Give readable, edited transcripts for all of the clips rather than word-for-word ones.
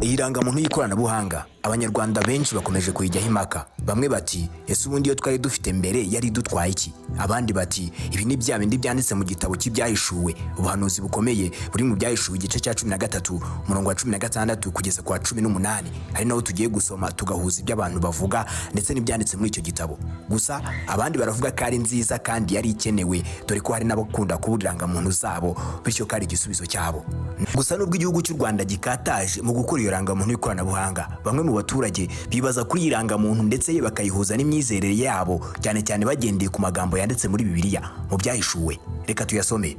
Iyi rangamuntu y'ikoranabuhanga, Abanyarwanda benshi bakomeje kuyijyaho impaka. Bamwe bati: "Ese ubundi iyo twari dufite mbere yari idutwaye iki?" Abandi bati: "Ibi ni bya bindi byanditse mu gitabo cy'Ibyahishuwe, ubuhanuzi bukomeye buri mu Byahishuwe, igice cya 13, umurongo wa 16 kugeza ku wa 18," ari nawo tugiye gusoma, tugahuza ibyo abantu bavuga ndetse n'ibyanditse muri icyo gitabo. Gusa abandi baravuga ko ari nziza kandi yari ikenewe, dore ko hari n'abakunda kubura irangamuntu zabo, bityo ko ari igisubizo cyabo. Gusa nubwo igihugu cy'u Rwanda gikataje mu gukora iyo rangamuntu y'ikoranabuhanga, bamwe mu baturage bibaza kuri iyi rangamuntu, ndetse bakayihuza n'imyizerere yabo, cyane cyane bagendeye ku magambo yanditse muri Bibiliya mu Byahishuwe. Reka tuyasome.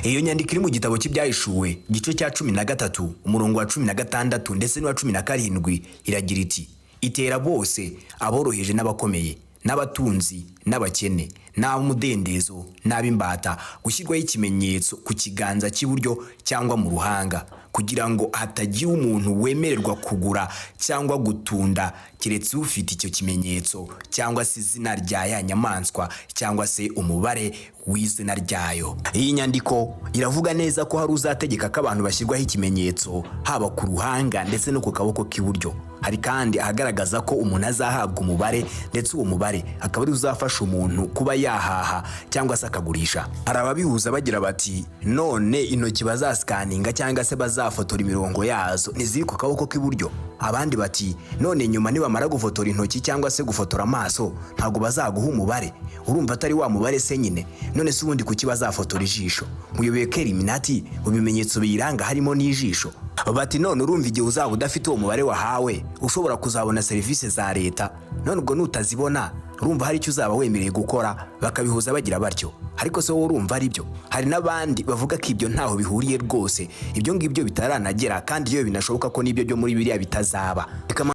Iyo nyandiko iri mu gitabo cy'Ibyahishuwe, igice cya 13, umurongo wa 16 ndetse n'uwa 17, iragira iti: "Itera bose, aboroheje n'abakomeye, n'abatunzi n'abakene, n'ab'umudendezo n'ab'imbata, gushyirwaho ikimenyetso ku kiganza cy'iburyo cyangwa mu ruhanga, kugira ngo hatagira umuntu wemererwa kugura cyangwa gutunda keretse ufite icyo kimenyetso, cyangwa se izina rya ya nyamaswa, cyangwa se umubare w'izina ryayo." Iyi nyandiko iravuga neza ko hari uzategeka ko abantu bashyirwaho ikimenyetso, haba ku ruhanga ndetse no ku kaboko k'iburyo. Hari kandi ahagaragaza ko umuntu azahabwa umubare, ndetse uwo mubare akaba ari uzafasha umuntu kuba yahaha cyangwa se akagurisha. Hari ababihuza bagira bati: "None intoki bazasikaninga cyangwa se bazafotora imirongo yazo ntiziri ku kaboko k'iburyo?" Abandi bati: "None nyuma nibamara gufotora intoki cyangwa se gufotora amaso, ntabwo bazaguha umubare? Urumva atari wa mubare se nyine? None se ubundi kuki bazafotora ijisho? Muyoboye ko Illuminati mu bimenyetso biyiranga harimo n'ijisho?" Bati: "None urumva igihe uzaba udafite uwo mubare wahawe ushobora kuzabona serivisi za leta? None ubwo nutazibona, urumva hari icyo uzaba wemerewe gukora?" Bakabihuza bagira batyo. Ariko se wowe urumva ari byo? Hari n'abandi bavuga ko ibyo ntaho bihuriye rwose, ibyo ngibyo bitaranagera, kandi iyo binashoboka ko n'ibyo byo muri biriya bitazaba. Reka